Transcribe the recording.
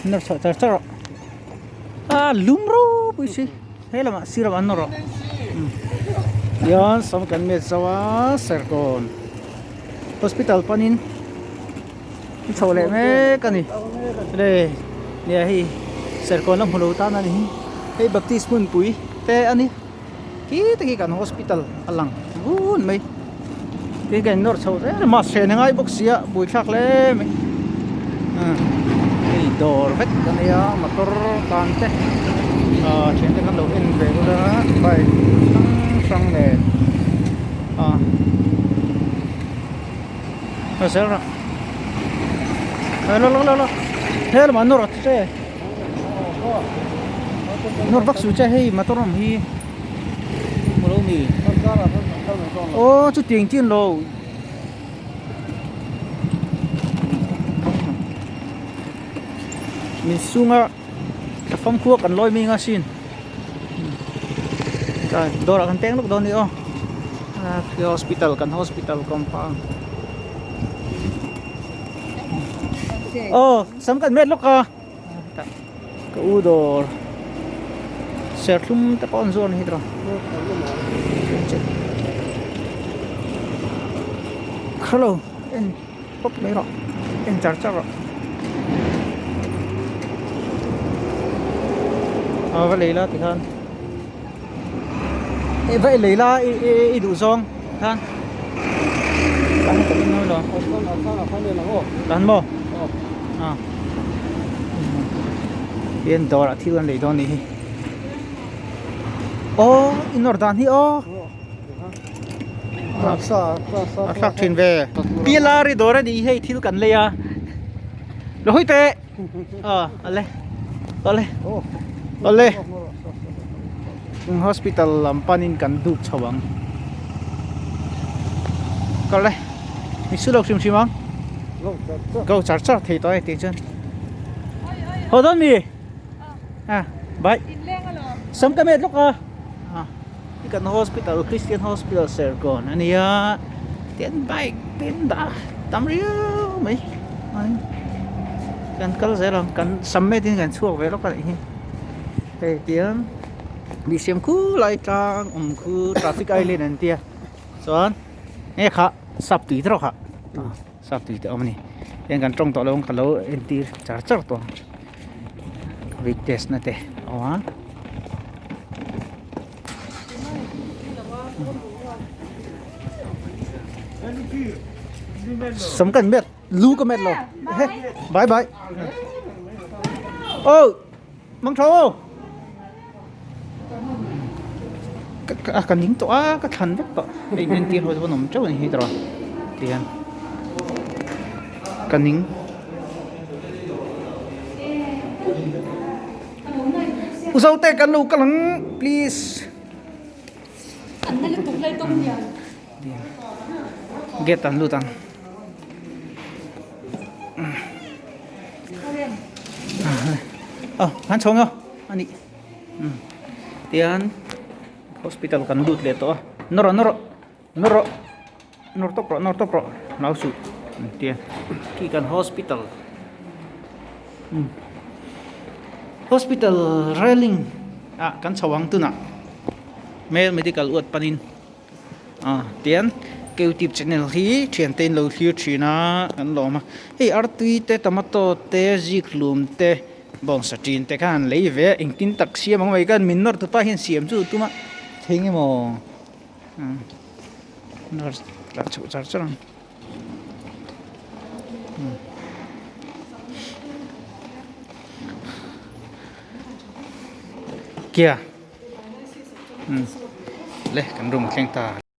Nawr chhuah char char rawh. A lum ropui si he lamah sir lamah an nawr rawh. Tihian sam kan met zo a Serkawn hospital panin an chho leh mek a ni. Le nia hei Serkawn la hmu lo tan a ni hi. Hei Baptist hmunpui te a ni. Khi te khi kan hospital a lang vun mai tin kan nawr chho zel a mask hren a ngai bawk sia buaithlak hle mai hei dawr vek a nia motor tan te ah thian te khan lo en ve ula bike hrang hrang nen ah a zel rah lo lo lo he lamah nawr a che. Nawr vak suh che hei motor awm hi hmu lo mi aw chutiang chian lo min sunga thla famkhua kan lawi mai anga sin dawrah kan peng lawk dawn a ni aw hospital kan hospital compound aw. Sam kan met lawk a ka u dawr serthlum te pawh an zuar a ni hi tawh hello en pawp mai rawh en char char rawh a va lei la tikhan eh va lei la i duh zawng khan tan maw a hian dawrah thil an lei dawn anih hi aw i nawr dan hi aw a thlak thin ve pilari dawr a nih hi hei thil kan lei a lo hawi teh a awle awle awle hospital lam panin kan duk chho ang kal e mi su lo hrim hrim ang go char char thei tawh e tih chuan haw dawn mi a bye sam ka met lawk a hi kan hospital christian hospital serkawn a nia tin bike tin dah tam riau mai kan kal zel ang kan sam met in kan chhuak ve lawk a nih hi hei tiang mi siam khu lai tlang awm khu traffic island an tia chuan nge kha sap tui te rawh kha sap tui te a awm a ni heng kan tawng tawh lo ang ka lo entir char char tawh ang covid test na te a awm a. Sam kan met lu ka met lo bye bye oh mang tho ô ka ka ning tawh a ka thlan vek tawh hei entir ho chu an awm teuh a ni hi tawh tihian ka ning. U Zote kan lo kal ang please. Gate an lut ang. Aw han chhawng aw a nih tihian hospital kan lut leh tawh a nawr rawh nawr rawh nawr rawh nawr tawp rawh nawr tawp rawh hlau suh tia khi kan hospital hospital railing ah kan chho ang tunah male medical ward panin. Ah tian youtube channel hi thian te in lo thlir thin a kan lawm a hei artui te tomato te zikhlum te bawngsa tin te khan an lei ve a engtin tak siam ang mai khan min nawr tupa hian siam chu tum a thei nge maw nawr tlan chhoh char char ang. Kia. Le kan room a thleng ta.